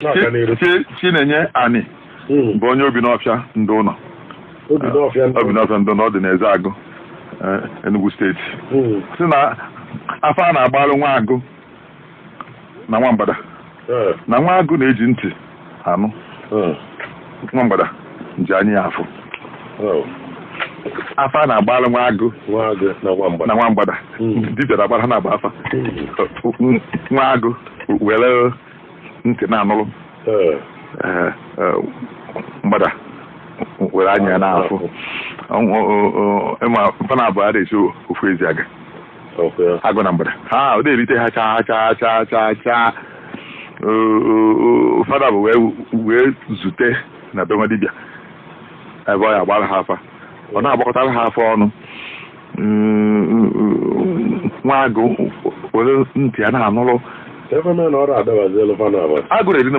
Na-aga n'iru. Chinenye Ani bụ onye obi n'ọfịa ndị ụlọ. Obi n'ọfịa ndị Obi n'ọfịa ndị ụlọ, ọ dị n'Eze Agụ, Enugu Steeti. Si na afa a na-agbalụ nwa agụ na nwa mgbada, na nwa agụ na-eji ntị anụ, nwa mgbada ji anya ya afụ. Afa a na-agbalụ nwa agụ Nwa agụ na nwa mgbada. Na nwa mgbada. Dibịa na-agbara ha na-agba afa. Nwa agụ were ntị na-anụrụ, mgbada were anya ya na-afụ. Ịma mfa na abụọ a na-esi ofu ezi aga. Ọkụ ya. Agụ na mgbada ha, ọ na-erite ha chaa chaa chaa chaa chaa. Fada bụ wee zute na be nwa dibịa ebe ọ ya agbara ha afa. Ọ na-agbakọtara ha afa ọnụ. Nwa agụ were ntị ya na-anụrụ. Ebe mere na ọrụ adabazielu fa na abalị. Agụ na-eri.